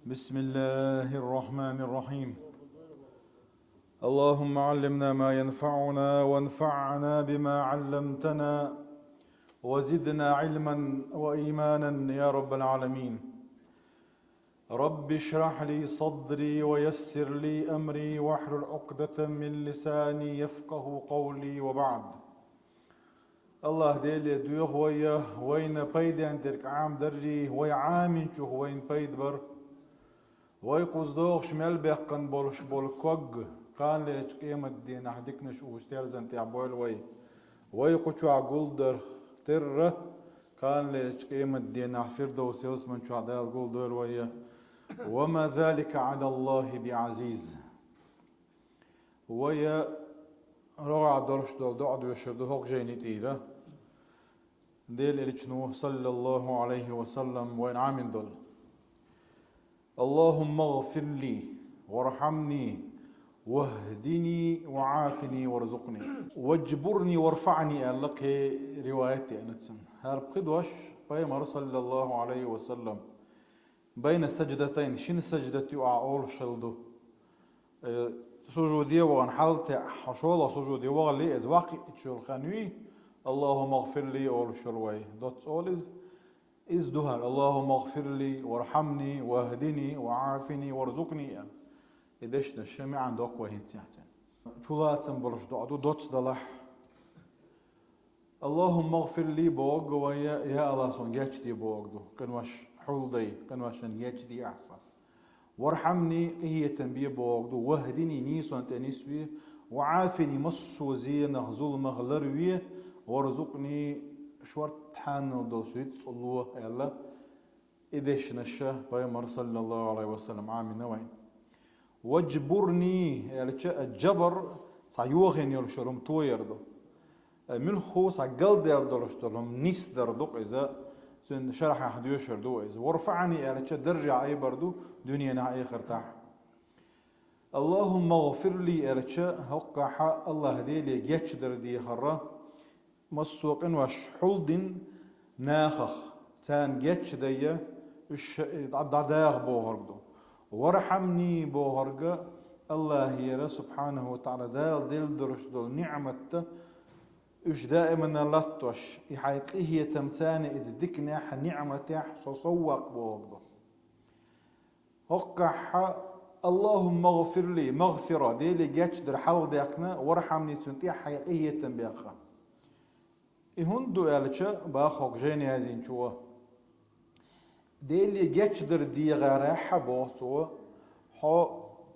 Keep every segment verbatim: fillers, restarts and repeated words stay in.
بسم الله الرحمن الرحيم. اللهم علمنا ما ينفعنا وانفعنا بما علمتنا وزدنا علما وإيمانا يا رب العالمين. رب اشرح لي صدري ويسر لي أمري واحلل عقدة من لساني يفقه قولي وبعد. Аллаха Деле доьху вай, вайна пайден дерг Ӏамадаррий, вай Ӏаминчух вайна пайда бар. Вай кхуза догӀуш мел баьккхина болуш болу ког, кханалерчу къематдийнахь диканаш уьш терзан тӀехь бойла вай. Вай кху чохь гулдарх терра, кханалерчу къематдийнахь Фирдовс ялсаман чохь Дала гулдойла вай. وما ذلك على الله بعزيز. Вай рогӀехь долуш долу доӀа доьшур ду хӀокху жайни тӀера. Делан Элчано, саллаллаху Ӏалайхи ва саллам, вайна Ӏамийна долу: اللهم اغفر لي وارحمني واهدني وعافني وارزقني واجبرني وارفعني аьлла кхин риваят деана цунна. ХӀара пхи дош Пайхамар, саллаллаху Ӏалайхи ва саллам, байна садждатайн, шина садждат юкъахь олуш хилла ду. Э, сужуде вахана хьал тӀехь, хьо шолгӀа сужуде вахале, иза ваккхийчул хан юй, اللهم اغفر لي олуш йолу вай. Доцца олу иза. Иза ду хӀара: اللهم اغفر لي وارحمني واهدني وعافني وارزقني аьлла. И дешнаш ша маьӀна доккху вай хӀинца яхьцун. Чулацам болуш доӀа ду, доцца далахь. اللهم اغفر لي бохург вай, я Аллах, суна гечде бохург ду. Къинош хьулдай, къиношна гечде ахьа сан. وارحمني, къинхетам бе бохург ду. واهدني, нийсонан тӀе нисве. وعافني, массо а зенах, зуламах ларве. وارزقني, шортта хьанал долуш рицкъ ло, аьлла. И дешнаш ша Пайхамар, саллаллаху Ӏалайхи ва саллам, Ӏамийна вайна. واجبرني аьлча, а джабр цхьа йохийна йолуш йолу хӀума тояр ду. Э, муьлхха цхьа галдаьлла долуш долу хӀума нисдар ду-кх иза, цуьнан шархьехь доьшур ду вай иза. وارفعني аьлча, даржехь айбар ду дуьненахь, эхартахь. اللهم اغفر لي аьлча, хӀокхахь Аллаха Деле гечдар дехар, массо а къинош хьулдина нахах, царна гечдайа, уьш дӀа-, дӀадаха бохург ду. وارحمني бохург, Аллахера, субхьанаху ва таӀала, Дала делла долуш долу ниӀматта уьш даимана латтош, и хьайн къинхетамца иза диканехь, ниӀматехь со сов ваккха бохург ду. ХӀокхахь اللهم اغفر لي, магъфира, Деле гечдар хьалхадаьккхина, وارحمني, цунна тӀехь хьайн къинхетам баьккха. И хӀунда ду аьлча, боху хӀокху жайна язйинчо: Деле гечдар дехарехь, боху цо, хьо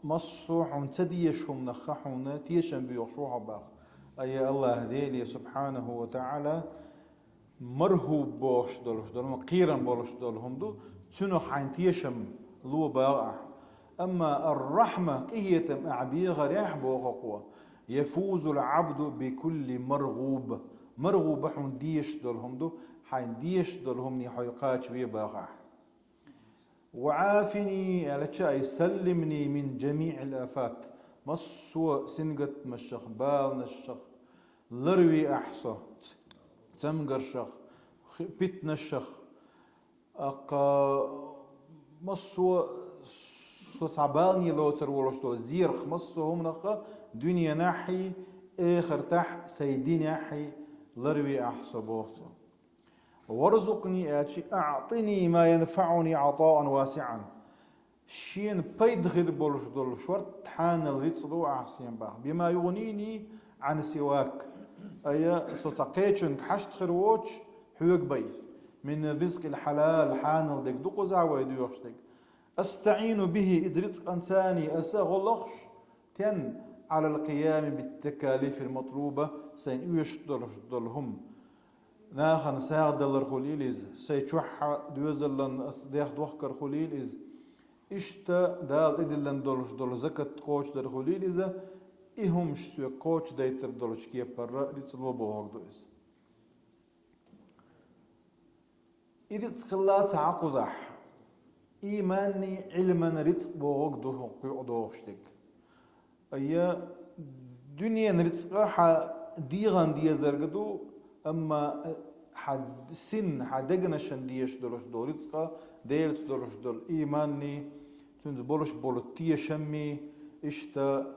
массо а хьуна ца дезаш хӀуманах хьуна тешам боьхуш ву хьо, боху. Ай, Аллаха Деле, субхьанаху ва таӀала, мархӀуб бохуш долуш долу, кхерам болуш долу хӀума ду, цунах хьайн тешам ло, боху ахь. Амма ар-рахьма, къинхетам ахь бехарехь, боху хӀокхо, يفوز العبد بكل مرغوب. МаргӀуб хьуна дезаш долу хӀума ду, хьайн дезаш долу хӀумане хьо кхачаве, боху ахь. وعافني аьлча, أي سلمني من جميع الآفات. Массо а сингаттамашах, баланашах ларве ахь со, цамгаршах, хи-, питнашах, аккха массо а со цхьа балане лоцур волуш долу зерах, массо а хӀуманах, дуьненахьий, эхартахь, сайн динехьий ларве ахь со, боху цо. وارزقني аьлча, أعطني ما ينفعني عطاء واسعا. Шена пайда хир болуш долу шортта хьанал рицкъ ло ахь суна, боху. بما يغنيني عن سواك. Ай, со цхьа кхечуьнга хьашт хир воцуш, хьоьга бен. من الرزق الحلال, хьанал дерг ду кхузахь вай доьхуш дерг. أستعين به, иза рицкъанца аса гӀо лохуш, тен, على القيام بالتكاليف المطلوبة, сайна оьшуш долуш долу хӀума. Нахана сагӀа далар хуьлийла иза, сайн чохь доьзалан ас дех дохкар хуьлийла иза. Иштта Дала тӀедиллина долуш долу закат кхочушдар хуьлийла иза, и хӀумаш соьга кхочушдайтар долчу кепара рицкъ ло бохург ду иза. И рицкъ хилла ца Ӏа кхузахь, иманний, Ӏилман рицкъ бохург ду хӀокху юкъа догӀуш дерг. Ай, дуьненан рицкъа хьан дегӀан дезарг ду, амма хьан син, хьан дегнашна дезаш долуш долу рицкъа, Делаца долуш долу иманний, цуьнца болуш болу тешаммий, иштта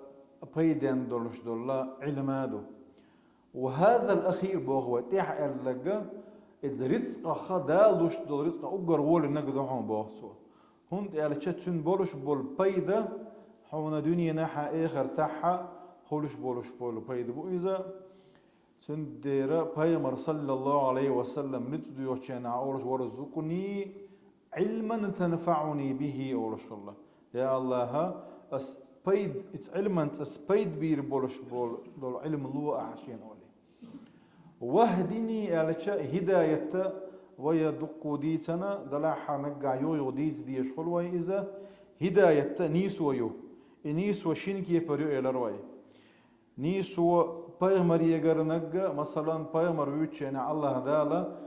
пайден долуш долу Ӏилма ду. «وهذا الأخير», боху вай, тӀаьхьа аьлларг, иза рицкъах, Дала луш долу рицкъах уггар гӀолинарг ду хьуна, боху цо. ХӀунда аьлча цуьнан болуш болу пайда хьуна дуьненахь а, эхартахь а хуьлуш болуш болу пайда бу иза. Цундела пайхамар, саллаллаху Ӏалайхи ва саллам, ницкъ доьхучу хенахь олуш вара: «زدني علما ينفعني به», олуш хилла. Я АллахӀ, ас пайд-, иза Ӏилманца ас пайда бийр болуш бол-, долу Ӏилма ло ахьа шена, олий. «واهدني», аьлча, хӀидаят а вай дуккха дийцина, делахь а наггахь юха-юха дийца дезаш хуьлу вай иза, хӀидаят а нийсо ю. И нийсо шина кепара ю, элира вай. Нийсо пайхамарегара наггахь, масалан, пайхамар вуьйцучу хенахь АллахӀ Дала: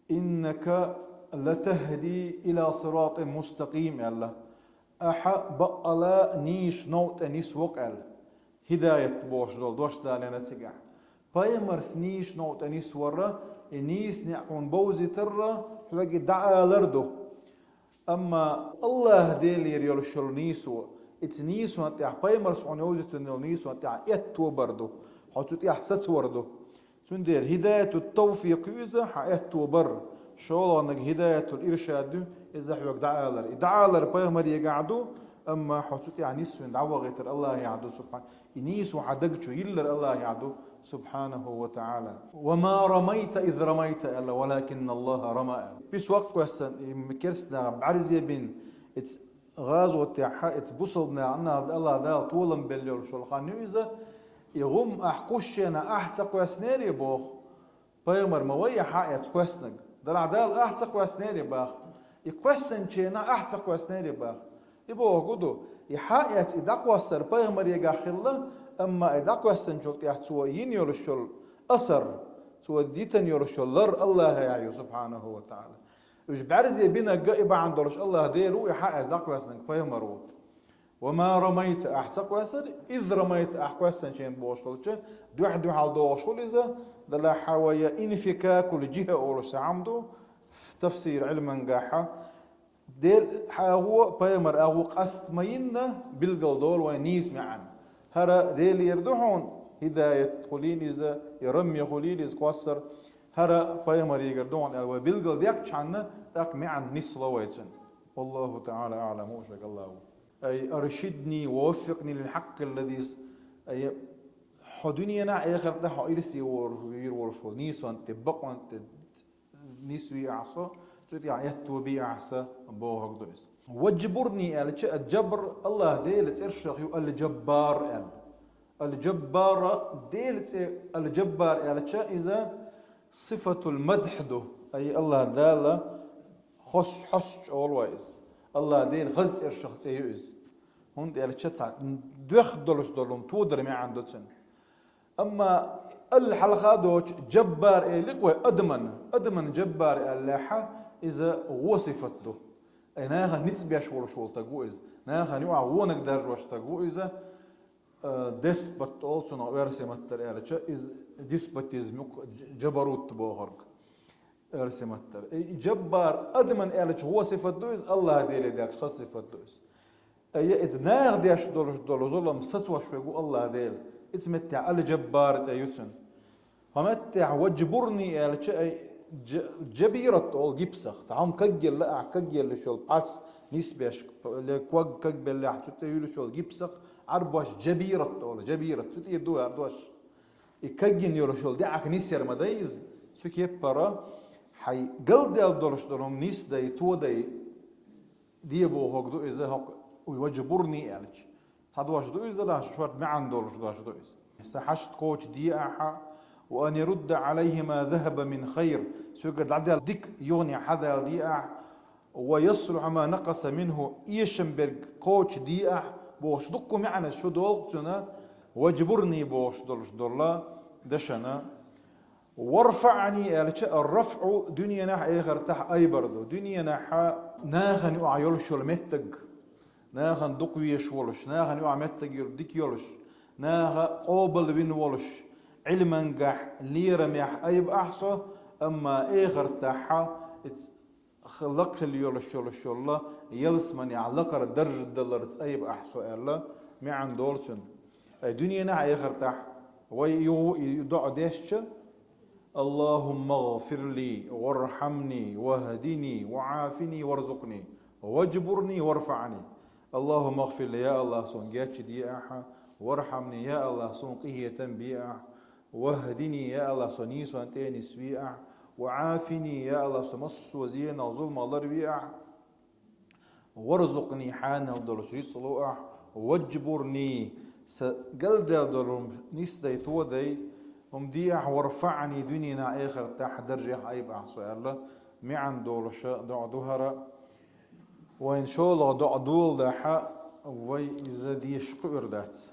«إنك لتهدي إلى صراط مستقيم», аьлла. Ахьа баккъала нийсачу новкъа тӀе нисвокх аьлла. ХӀидаят бохуш долу дош далийна цигахь. Пайхамарс нийсачу новкъа тӀе нисвар, и нийса некъ хьуна бовзийтар, хьоьга дӀаалар ду. Амма АллахӀ Делера йолуш йолу нийсо, иза нийсонан тӀехь, пайхамарс хьуна йовзийтина йолу нийсонан тӀехь аьтто бар ду, хьо цу тӀехь сацор ду. Цундела хӀидаятут-тавфикъ ю иза, хьан аьтто бар. ШолгӀаниг хӀидаятул-иршад ю, иза хьоьга дӀаалар. И дӀаалар пайхамарегахь ду, амма хьо цу тӀехь нисвина дӀавахийтар АллахӀехь ду, субхьан-, и нийсо хьан даг чу йиллар АллахӀехь ду, субхьанаху ва таӀала. «وما رميت إذ رميت», аьлла, «ولكن الله رمى», аьлла. Пис ваккхоьссина, и керстанаха бӀаьрзе бина, иза гӀазотехь, иза бусалбанехь АллахӀ Дала толам белла йолуш йолу хан ю иза, и гӀум ахь кхуссучу хенахь ахь ца кхоьссинера, боху. Пайхамар ма вай и хьаэца кхоьссинарг. Делахь Дала ахь ца кхоьссинера баха. И кхоьссинчу хенахь ахь ца кхоьссинера баха. И бохург ду, и хьаэца и дӀакхоссар пайхамарегахь хилла, амма и дӀакхоьссинчул тӀехь цо йина йолуш йолу асар, цо йитина йолуш йолу лар АллахӀехь ю, субхьанаху ва таӀала. Уьш бӀаьрзе бинарг и бахьана долуш АллахӀ Дела ву, и хьаэца дӀакхоьссинарг пайхамар ву. «وما رميت», ахь ца кхоьссира, «إذ رميت», ахь кхоьссинчу хенахь бохуш хилча, дуьхь-дуьхьал догӀуш хуьлу иза, делахь а вай инфикакул-жихӀа олуш цхьа хӀума ду, тафсир Ӏилмангахь, Дела хьан агӀо, пайхамар агӀо къаста ма йинна, билгал долу вайн нийса маьӀна. ХӀара Делера ду хьуна, хӀидаят хуьлийла иза, я рамми хуьлийла иза кхоссар, хӀара пайхамарегара ду хьуна аьлла вай билгал деттачхьана, тӀаккха маьӀна нисло вай цуьнан. والله تعالى أعلم, хӀуш верг АллахӀ ву. «أي أرشدني ووفقني للحق الذي», ай, хьо дуьненахь, эхартахь хьо ирсе вор-, вийр волуш волу нийсонан тӀе, бакъонан тӀе нисве ахь со, цу тӀехь аьтто бе ахь сан, бохург ду иза. «واجبرني», аьлча, а, джабр АллахӀ Делан цӀершах ю, Аль-Джаббар аьлла. Аль-Джаббара Делан цӀе, Аль-Джаббар аьлча, иза сифатул-мадхь ду. Ай, АллахӀ Дала хос-, хьоссуш олу вай иза. АллахӀ Делан хаза цӀершах цӀе ю иза. ХӀунда аьлча цхьа доьхна долуш долу хӀума тодар маьӀна ду цуьнан. Амма Аль хьалха а доцуш, Джаббар элира вай адаман. Адаман Джаббар аьллехь, иза вон сифат ду. Ай, нахана ницкъ беш волуш волу стаг ву иза. Нахана юкъахь вониг даржош стаг ву иза. Э, деспот олу цунах оьрсийн маттара аьлча, иза деспотизм ю, дж-, джабарут бохург. Оьрсийн маттара. И, и Джаббар адаман аьлча вон сифат ду иза, АллахӀ Деле дегаш хаза сифат ду иза. Ай, иза наха деш долуш долу зулам сацош верг ву АллахӀ Дела. Иза меттехь Аль-Джаббар цӀе ю цуьнан. ХӀокху меттехь «واجبرني» аьлча, ай, дж-, джабират олу гипсах. Цхьа хӀума кагъелла ахь, кагъеллаш йолу пхьарс нисбеш, ле ког кагбеллехь, цу тӀе юьллуш йолу гипсах Ӏарбоша джабират олу, джабират, цу тӀера ду хӀара дош. И кагйина йолуш йолу даьӀахк нисъяр ма дай иза, цу кеппара хьайн галдаьлла долуш долу хӀума нисдай, тодай, де бохург ду иза хӀокху «واجبرني» аьлча. Цхьа дош ду иза, делахь шорта маьӀна долуш дош ду иза. Сан хьашт кхочушде ахьа, «وأن يرد علي ما ذهب من خير», соьгара дӀадаьлла дика юхане хьадала де ахьа, «ويصلح ما نقص منه», эшам берг кхочушде ахьа, бохуш дуккха маьӀнаш шу долу цуьнан «واجبرني» бохуш долуш долу дашана. «وارفعني» аьлча, ар-рафӀу дуьненахь, эхартахь айбар ду. Дуьненахь нахана юкъахь йолуш йолу меттаг, нахана дукха везаш волуш, нахана юкъахь меттаг йолу дика йолуш, наха къобалвина волуш, Ӏилмангахь, лерамехь айба ахь со, амма эхартахь иза Х-, лакхелла йолуш йолуш йолла, ялсаманехь лакхара дарж даларца айба ахь со аьлла, маьӀна долу цуьнан. Ай дуьненахь а, эхартахь вай юха и доӀа дешча: «Аллахумма гӀфирли, вархьамни, вахдини, ваӀафини, варзукъни, ваджбурни, варфаъни». «Аллахумма гӀфирли», я АллахӀ, суна гечде ахьа, «вархьамни», я АллахӀ, суна къинхетам бе ахьа, «вахдини», я АллахӀ, со нийсонан тӀе нисве ахьа, «ваӀафини», я АллахӀ, со массо а зенах, зуламах ларве ахьа, «варзукъни», хьанал долуш рицкъ ло ахьа, «ваджбурни», сан галдаьлла долу хӀума нисдай, тодай, хӀума де ахьа, «варфаъни», дуьненахь, эхартахь даржехь айба ахьа со аьлла, маьӀна долуша доӀа ду хӀара. Вайн шолгӀа доӀа доладахьа, вай иза дешаш кхуьур дац.